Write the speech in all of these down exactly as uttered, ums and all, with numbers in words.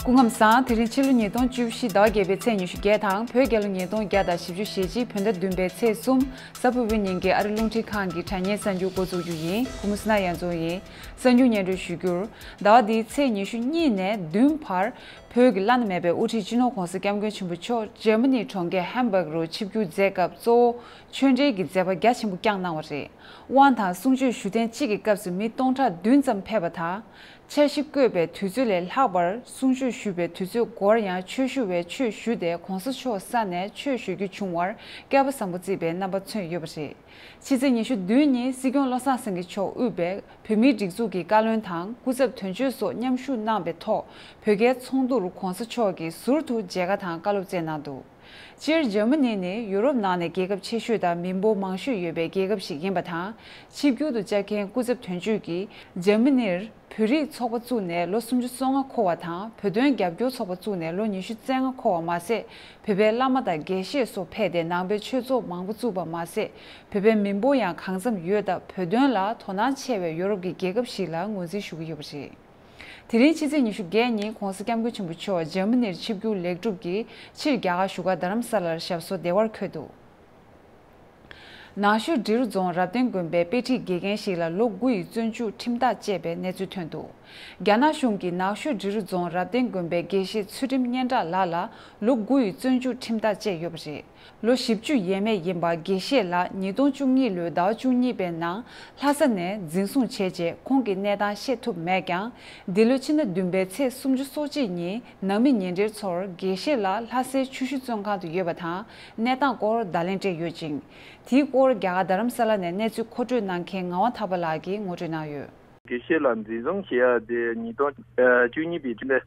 སྐུ་ཁམས་བཟང་། དེ་རིང་ཕྱི་ལོ་ཉིས་སྟོང་བཅུ་བཞི་ཟླ་བ་བརྒྱད་པའི་ཚེས་ཉི་ཤུ་བརྒྱད་དང་། བོད་རྒྱལ་ལོ་ཉིས་སྟོང་བརྒྱ་དང་བཞི་བཅུ་ཞེ་གཅིག་བོད་ཟླ་བདུན་པའི་ཚེས་གསུམ། གཟའ་ཕུར་བུའི་ཉིན་གྱི་ཨ་རི་རླུང་འཕྲིན་ཁང་གི་དྲ་བརྙན་གསར་འགྱུར་འགོ་འཛུགས་རྒྱུ་ཡིན། ཀུ་མུ་སི་ན་ཡ་མཚོ་ཡིན། གསར་འགྱུར་སྙན་སྒྲོན་ཞུ་རྒྱུར། ཟླ་བ་འདིའི་ཚེས་ཉི་ཤུ་གཉིས་ནས་བདུན་བར་བོད་ཀྱི་བླ་ན་མེད་པའི་དབུ་ཁྲིད་སྤྱི་ནོར་༧གོང་ས་༧སྐྱབས་མགོན་ཆེན་པོ་མཆོག་འཇར་མ་ནིའི་གྲོང་ཁྱེར་ཧམ་སྦག་རུ་ཆིབས་བསྒྱུར་མཛད་སྐབས་གཙོ་བོ་ཆོས་འབྲེལ་གྱི་མཛད་པ་རྒྱ་ཆེན་པོ་བསྐྱངས་གནང་བ་རེད། དབང་དང་གསུང་ཆོས་ཞུ་ཐེངས་གཅིག་གི་སྐབས་སུ་མི་སྟོང་ཕྲག་བདུན་ཙམ་ཕེབས་པ་དང་། འཆར་གཞི་བཀོད་པའི་དུས་ཚོད་ལས་ལྷག་པར་གསུང་ཆོས་ཞུ་བའི་དུས་ཚོད་འགོར་ཡང་ཆོས་ཞུ་བས་ཆོས་ཞུས་ཏེ་གོང་ས་མཆོག་ས་ནས་ཆོས་ཞུ་རྒྱུ་བྱུང་བར་སྐལ་པ་བཟང་པོ་བརྩིས་པའི་རྣམ་པ་མཚོན་ཡོད་པ་རེད། ཕྱི་ཚེས་ཉི་ཤུ་བདུན་ཉིན་སྲིད་སྐྱོང་བློ་བཟང་སེང་གེ་མཆོག་དབུས་པའི་བོད་མིའི་སྒྲིག་འཛུགས་ཀྱི་བཀའ་བློན་དང་སྐུ་ཚབ་དོན་གཅོད་སོགས་མཉམ་ཞུགས་གནང་བའི་ཐོག་བོད་རྒྱའི་ཚོགས་འདུར་གོང་ས་མཆོག་གིས་ཟུར་དུ་མཇལ་ཁ་དང་བཀའ་སློབ་སྩལ་གནང་འདུག་སྤྱིར་འཇར་མ་ནི་ནི་ཡུ་རོབ་ནང་ནས་རྒྱལ་ཁབ་ཆེ་ཤོས་དང་མི་འབོར་མང་ཤོས་ཡོད་པའི་རྒྱལ་ཁབ་ཞིག་ཡིན་པ་དང་། ཆིབས་བསྒྱུར་དུ་བཅར་མཁན་སྐུ་ཚབ་དོན་གཅོད་ཀྱིས་འཇར་མ་ནིར་བོད་རིགས་ཚོགས་པ་བཙུགས་ནས་ལོ་སུམ་ཅུ་སོ་ལྔ་འཁོར་བ་དང་། བོད་དོན་རྒྱབ་སྐྱོར་ཚོགས་པ་བཙུགས་ནས་ལོ་ཉི་ཤུ་རྩ་ལྔ་འཁོར་བ་མ་ཟད། བོད་པའི་བླ་མ་དང་དགེ་བཤེས་སོགས་ཕེབས་ཏེ་ནང་པའི་ཆོས་ཚོགས་མང་པོ་བཙུགས་པ་མ་ཟད། བོད་པའི་མི་འབོར་ཡང་གང་འཚམ་ཡོད་སྟབས་བོད་དོན་ལ་དོ་སྣང་ཆེ་བའི་ཡོ་རོབ་ཀྱི་རྒྱལ་ཁབ་ཞིག་ལ་ངོས་འཛིན་ཞུ་གི་ཡོད་པ་རེད། དེ་རིང་ཕྱི་ཚེས་ཉི་ཤུ་བརྒྱད་ཉིན་༧གོང་ས་༧སྐྱབས་མགོན་ཆེན་པོ་མཆོག་འཇར་མ་ནིར་ཆིབས་བསྒྱུར་ལེགས་གྲུབ་ཀྱིས་ཕྱིར་རྒྱ་གར་བཞུགས་སྒར་རྡ་རམ་ས་ལར་ཞབས་སོར་བདེ་བར་འཁོད་འདུག་ནག་ཆུ་འབྲི་རུ་རྫོང་རབ་བརྟན་དགོན་པའི་དཔེ་ཁྲིད་དགེ་རྒན་ཞིག་ལ་ལོ་དགུ་ཡི་བཙོན་འཇུག་ཁྲིམས་ཐག་བཅད་པའི་གནས་ཚུལ་ཐོན་འདུག་རྒྱ་ནག་གཞུང་གིས་ནག་ཆུ་འབྲི་རུ་རྫོང་རབ་བརྟན་དགོན་པའི་དགེ་བཤེས་ཚུལ་ཁྲིམས་སྙན་གྲགས་ལགས་ལ་ལོ་དགུ་ཡི་བཙོན་འཇུག་ཁྲིམས་ཐག་བཅད་ཡོད་པ་རེད། ལོ་བཞི་བཅུ་ཡས་མས་ཡིན་པ་དགེ་བཤེས་ལགས་ཉིས་སྟོང་བཅུ་གཉིས་ལོའི་ཟླ་བ་བཅུ་གཉིས་པའི་ནང་ལྷ་ས་ནས་འཛིན་བཟུང་བྱས་རྗེས་ཁོང་གི་གནས་སྟངས་ཤེས་ཐུབ་མེད་ཀྱང་། འདི་ལོའི་ཕྱི་ཟླ་བདུན་པའི་ཚེས་སུམ་ཅུ་སོ་གཅིག་ཉིན་ནང་མི་ཉེ་འབྲེལ་ཚོར་དགེ་བཤེས་ལགས་ལྷ་སའི་ཆུ་ཤུར་བཙོན་ཁང་དུ་ཡོད་པ་དང་གནས་སྟངས་སྐོར་བརྡ་ལན་སྤྲད་ཡོད་ཅིང་། དེའི་སྐོར་རྒྱ་གར་རྡ་རམ་ས་ལ་ནས་གནས་ཚུལ་མཁོ་སྤྲོད་གནང་མཁན་ངག་དབང་ཐར་པ་ལགས་ཀྱིས་ངོ་སྤྲོད་གནང་ཡོད། དགེ་བཤེས་ལགས་འཛིན་བཟུང་བྱེད་ཡ་དེ་ཉིས་སྟོང་བཅུ་གཉིས་པའི་ཕྱི་ཟླ་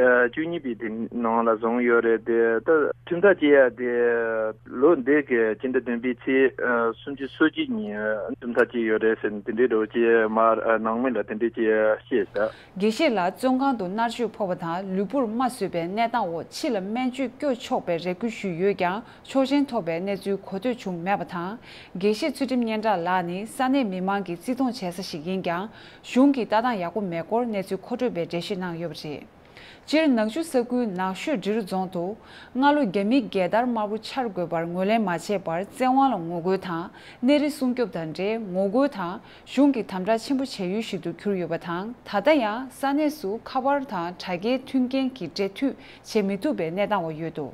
བཅུ་གཉིས་པའི་དེ་ནང་ལ་བཟུང་ཡོད་རེད་དེ། ད་ཁྲིམས་ཐག་བཅད་ཡ་དེ་ལོ་འདི་གི་སྤྱི་ཟླ་བདུན་པའི་ཚེས་སུམ་ཅུ་སོ་གཅིག་ཉིན་ཁྲིམས་ཐག་བཅད་ཡོད་རེད་ཟེར་ནས་དེ་འདྲའི་འདྲ་བོ་ཅིག་མར་ནང་མི་ལ་དེ་འདྲའི་ཅིག་བཤད་ཤག་དགེ་བཤེས་ལགས་བཙོན་ཁང་དུ་མནར་གཅོད་ཕོག་པ་དང་ལུས་པོར་རྨ་བཟོས་པའི་གནས་སྟངས་འོག་ཕྱི་ལ་སྨན་བཅོས་སྐྱོ་ཆོག་པའི་རེ་སྐུལ་ཞུས་ཡོད་ཀྱང་། ཆོག་མཆན་ཐོབ་པའི་གནས་ཚུལ་གོ་ཐོས་བྱུང་མེད་པ་དང་། དགེ་བཤེས་ཚུལ་ཁྲིམས་སྙན་གྲགས་ལགས་ནི་ས་གནས་མི་མང་གིས་བརྩི་མཐོང་བྱེད་ས་ཞིག་ཡིན་ཀྱང་། གཞུང་གིས་ལྟ་སྟངས་ཡག་པོ་མེད་སྐོར་གནས་ཚུལ་མཁོ་སྤྲོད་པས་འགྲེལ་བཤད་གནང་ཡོད་པ་རེད། སྤྱིར་ནག་ཆུ་ས་ཁུལ་ནགས་ཤོད་འབྲི་རུ་རྫོང་དུ་སྔ་ལོ་རྒྱ་མིའི་རྒྱལ་དར་དམར་པོ་འཕྱར་དགོས་པར་ངོས་ལེན་མ་བྱས་པར་བཙན་དབང་ལ་ངོ་རྒོལ་དང་གནས་རི་སྲུང་སྐྱོབ་དང་འབྲེལ་ངོ་རྒོལ་དང་གཞུང་གིས་དམ་དྲག་ཆེན་པོ་བྱ་ཡུལ་ཞིག་ཏུ་གྱུར་ཡོད་པ་དང་། ད་ལྟ་ཡང་ས་གནས་སུ་ཁ་པར་དང་དྲ་རྒྱའི་མཐུན་རྐྱེན་གྱི་འབྲེལ་མཐུད་བྱེད་མི་ཐུབ་པའི་གནས་སྟངས་འོག་ཡོད་འདུག་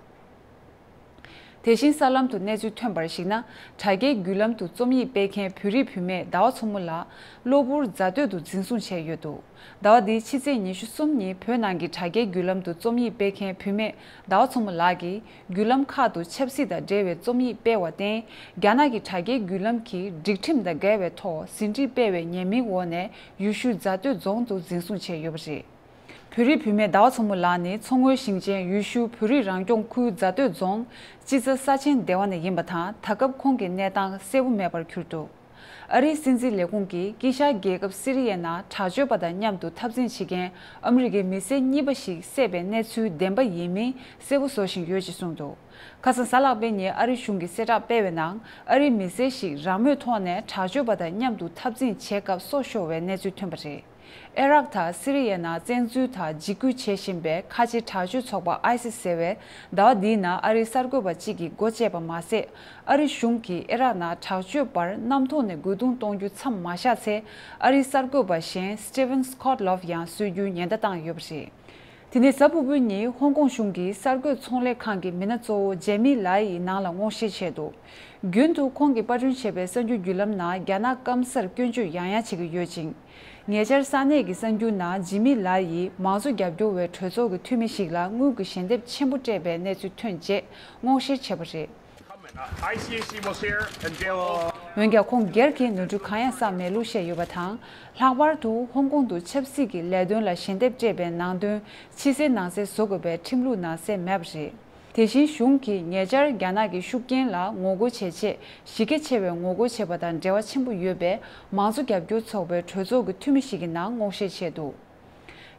དེ་བཞིན་གསར་ལམ་དུ་གནས་ཚུལ་ཐོན་པར་གཞིགས་ན། དྲ་རྒྱའི་བརྒྱུད་ལམ་དུ་རྩོམ་ཡིག་སྤེལ་མཁན་བོད་རིགས་བུད་མེད་ཟླ་བ་མཚོ་མོ་ལགས་གློ་བུར་རྫ་སྟོད་དུ་འཛིན་བཟུང་བྱས་ཡོད་འདུག་ཟླ་བ་འདིའི་ཕྱི་ཚེས་ཉི་ཤུ་གསུམ་ཉིན་བོད་ནང་གི་དྲ་རྒྱའི་བརྒྱུད་ལམ་དུ་རྩོམ་ཡིག་སྤེལ་མཁན་བུད་མེད་ཟླ་བ་མཚོ་མོ་ལགས་ཀྱིས་བརྒྱུད་ལམ་ཁག་ཏུ་ཆབ་སྲིད་དང་འབྲེལ་བའི་རྩོམ་ཡིག་སྤེལ་བར་བརྟེན། རྒྱ་ནག་གི་དྲ་རྒྱའི་བརྒྱུད་ལམ་གྱི་སྒྲིག་ཁྲིམས་དང་འགལ་བའི་ཐོག་ཟིན་བྲིས་སྤེལ་བའི་ཉེས་མིང་འོག་ནས་ཡུལ་ཤུལ་རྫ་སྟོད་རྫོང་དུ་འཛིན་བཟུང་བྱས་ཡོད་པ་རེད། བོད་རིགས་བུད་མེད་ཟླ་བ་མཚོ་མོ་ལགས་ནི་མཚོ་སྔོན་ཞིང་ཆེན་ཡུལ་ཤུལ་བོད་རིགས་རང་སྐྱོང་ཁུལ་རྫ་སྟོད་རྫོང་སྤྱི་ཚ་ས་ཆེན་སྡེ་བ་ནས་ཡིན་པ་དང་། ད་སྐབས་ཁོང་གི་གནས་སྟངས་གསལ་པོ་མེད་པར་གྱུར་འདུག་ཨ་རིའི་སྲིད་འཛིན་ལས་ཁུངས་ཀྱིས་དཀྱིལ་ཤར་རྒྱལ་ཁབ་སི་རི་ཡའི་ནང་དྲག་སྤྱོད་པ་དང་མཉམ་དུ་འཐབ་འཛིང་བྱེད་མཁན་ཨ་མི་རི་ཀའི་མི་སེར་གཉིས་པ་ཞིག་བསད་པའི་གནས་ཚུལ་བདེན་པ་ཡིན་མིན་གསལ་པོ་བཟོ་བཞིན་ཡོད་ཅེས་གསུངས་འདུག་ཁ་སང་གཟའ་ལྷག་པའི་ཉིན་ཨ་རི་གཞུང་གིས་གསལ་བསྒྲགས་སྤེལ་བའི་ནང་། ཨ་རིའི་མི་སེར་ཞིག་རང་མོས་ཐོག་ནས་དྲག་སྤྱོད་པ་དང་མཉམ་དུ་འཐབ་འཛིང་བྱེད་སྐབས་སྲོག་ཤོར་བའི་གནས་ཚུལ་ཐོན་པ་རེད། ཨེ་རག་དང་སི་རི་ཡའི་ནང་བཙན་འཛུལ་དང་འཇིགས་སྐུལ་བྱེད་བཞིན་པའི་ཁ་ཆེ་དྲག་སྤྱོད་ཚོགས་པ་ཨའི་སི་ཟེར་བས་ཟླ་བ་འདིའི་ནང་ཨ་རིའི་གསར་འགོད་པ་གཅིག་གི་སྒོ་བཅད་པ་མ་ཟད། ཨ་རི་གཞུང་གིས་ཨེ་རག་ནང་དྲག་སྤྱོད་པར་གནམ་ཐོག་ནས་རྒོལ་རྡུང་གཏོང་རྒྱུ་མཚམས་མ་བཞག་ཚེ། ཨ་རིའི་གསར་འགོད་པ་གཞན་Steven Scott Love ཡང་གསོད་རྒྱུའི་ཉེན་བརྡ་བཏང་ཡོད་པ་རེད། དེ་ནས་གཟའ་ཕུར་བུའི་ཉིན་ཧོང་ཀོང་གཞུང་གིས་གསར་འགོད་ཚོང་ལས་ཁང་གི་མི་སྣ་གཙོ་བོ་ཇེ་མི་ལའི་ཡི་ནང་ལ་སྔོག་བཤེར་བྱས་འདུག་རྒྱུན་དུ་ཁོང་གིས་པར་སྐྲུན་བྱས་པའི་གསར་འགྱུར་བརྒྱུད་ལམ་ནང་རྒྱ་ནག་སྐམ་སར་སྐྱོན་བརྗོད་ཡང་ཡང་བྱེད་ཀྱི་ཡོད་ཅིང་། ཉེ་ཆར་ས་གནས་ཀྱི་གསར་འགྱུར་ནང་ཇི་མི་ལའི་ཡིས་མང་གཙོ་རྒྱབ་སྐྱོར་བའི་གྲོས་ཚོགས་ཀྱི་འཐུས་མི་ཞིག་ལ་དངུལ་གྱི་ཞལ་འདེབས་ཆེན་པོ་སྤྲད་པའི་གནས་ཚུལ་ཐོན་རྗེས་སྔོག་བཤེར་བྱས་པ་རེད། I C A C was here and they will འོན་ཀྱང་ཁོང་སྒེར་གྱི་ནོར་འཁྲུལ་གང་ཡང་བསགས་མེད་ལུགས་བཤད་ཡོད་པ་དང་། ལྷག་པར་དུ་ཧོང་ཀོང་དུ་ཆབ་སྲིད་ཀྱི་ལས་དོན་ལ་ཞལ་འདེབས་སྤྲད་པའི་ནང་དོན་ཕྱི་གསལ་ནང་གསལ་བཟོ་དགོས་པའི་ཁྲིམས་ལུགས་ནང་གསལ་མེད་པ་རེད། དེ་བཞིན་གཞུང་གིས་ཉེ་ཆར་རྒྱ་ནག་གི་ཤུགས་རྐྱེན་ལ་ངོ་རྒོལ་བྱས་རྗེས་གཞི་རྒྱ་ཆེ་བའི་ངོ་རྒོལ་བྱས་པ་དང་འབྲེལ་བ་ཆེན་པོ་ཡོད་པའི་མང་གཙོ་རྒྱབ་སྐྱོར་ཚོགས་པའི་གྲོས་ཚོགས་ཀྱི་འཐུས་མི་ཞིག་གི་ནང་སྔོག་བཤེར་བྱས་འདུག་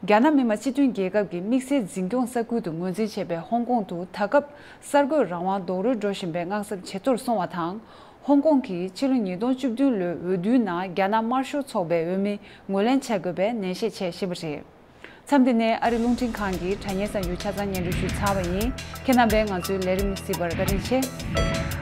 རྒྱ་ནག་མི་དམངས་སྤྱི་མཐུན་རྒྱལ་ཁབ་ཀྱི་དམིགས་བསལ་འཛིན་སྐྱོང་ས་ཁུལ་དུ་ངོས་འཛིན་བྱས་པའི་ཧོང་ཀོང་དུ་ད་སྐབས་གསར་འགོད་རང་དབང་རྡོག་རོལ་འགྲོ་བཞིན་པའི་དངངས་འཚབ་ཇེ་མཐོར་སོང་བ་དང་། ཧོང་ཀོང་གིས་ཕྱི་ལོ་ཉིས་སྟོང་བཅུ་བདུན་ལོའི་འོས་བསྡུའི་ནང་རྒྱ་ནག་དམར་ཤོག་ཚོགས་པའི་འོས་མི་ངོས་ལེན་བྱ་དགོས་པའི་ནན་བཤད་བྱས་བཞིན་པ་རེད། མཚམས་འདི་ནས་ཨ་རི་རླུང་འཕྲིན་ཁང་གི་དྲ་བརྙན་གསར་འགྱུར་ཆ་ཚང་སྙན་སྒྲོན་ཞུས་ཚར་བ་ཡིན། ཁྱེད་རྣམ་པས་ང་ཚོའི་ལས་རིམ་གཟིགས་པར་བཀའ་དྲིན་ཆེ།